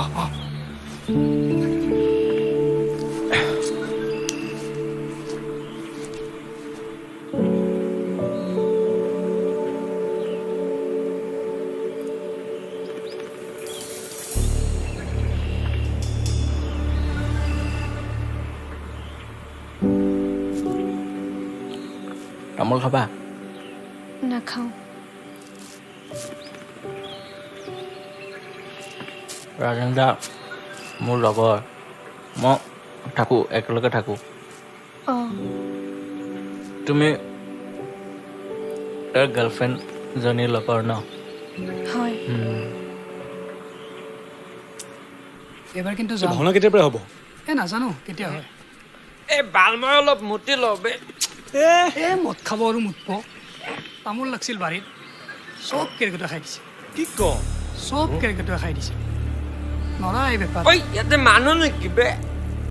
আহ আহ। তামোল খাবা? নাখাওঁ। ৰাজেন দা মোৰ লগৰ, মই থাকোঁ, একেলগে থাকোঁ। অঁ। তুমি তাৰ গাৰ্লফ্ৰেণ্ডজনীৰ লগৰ ন? হয়। এইবাৰ কিন্তু যাম। ভাওনা কেতিয়াৰ পৰা হ'ব? এ নাজানো কেতিয়া হয়। এই বাল, মই অলপ মুতি লওঁ বে। এ মদ খাব আৰু মুতব। তামোল লাগছিল বাৰীত, চব কেৰ্কেটুৱা খাই দিছে। কি ক? চব কেৰ্কেটুৱা খাই দিছে, নৰা এই বেপাৰ। ঐ, ইয়াতে মানুহ নেকি বে?